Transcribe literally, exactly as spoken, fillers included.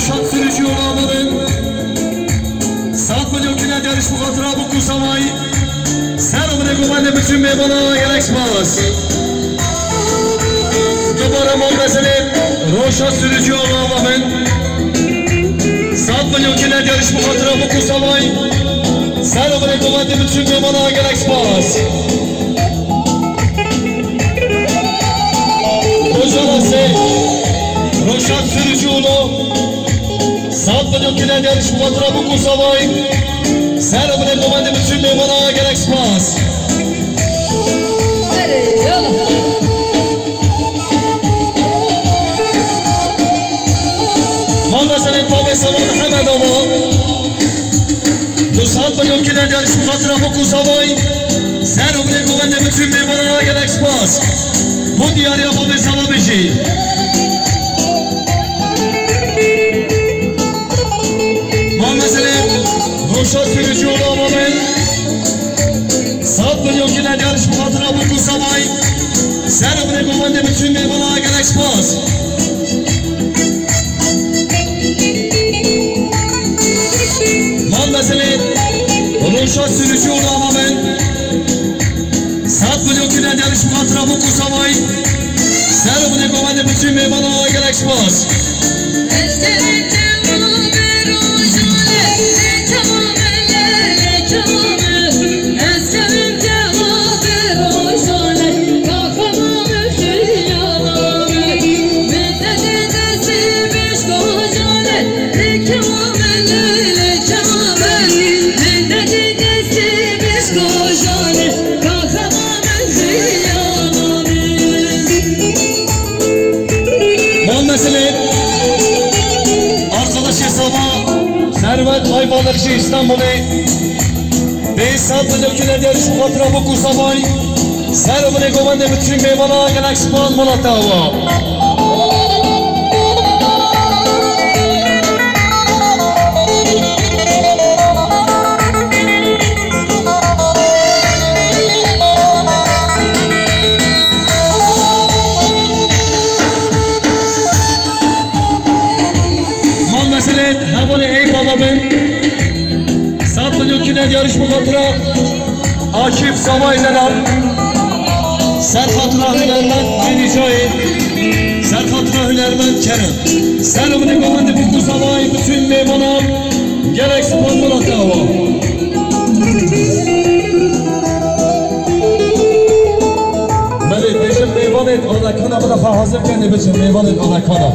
Şat sürücü yolu alalım. Saat milyon kine yarış bu hatıra bu kusamay. Ser amine govende bütün meyvana gerek spas. Dubare mal mesele, roşa sürücü yolu alalım. Saat milyon kine yarış bu hatıra bu kusamay. Ser amine govende bütün meyvana gerek spas. Hocalasê Roşan sürücü oğlu. Saat milyon kine yarış bu hatıra bu kusamay. Ser amine govende bütün meyvana gerek spas. Manda senin tabi salon hemen ama. Du saat milyon kine yarış bu hatıra bu kusamay. Ser amine govende bütün meyvana gerek spas. Bu diyar yapamı sana bir şey. Mal mesele, roşa sürücü olamamın. Saat milyon kine yarış bu hatıra bu kusamay. Ser amine govende bütün meyvana gerek spas. Mal mesele, roşa sürücü olamamın. Saat milyon kine yarış bu hatıra bu kusamay. Ser amine govende bütün meyvana gerek spas. Mal mesele, arkadaş hesaba, Servet Ayvalıkçı İstanbul'u. Beş saat milyon kine yarış bu hatıra bu kusamay. Ser amine govende bütün meyvana gerek spas Malatya. Mal mesele, hevalê ey baba bin. Saat milyon kine yarış bu hatıra. Akif Savay Delal. Ser hatıra hünermend Mericoy. Ser hatıra hünermend Kerem. Ser amine govende bu kusamay bütün meyvana gerek spas Malatya. Belê, bêjim mêvanên alekana bila xwe hazir kenê biçin, mêvanên alekana.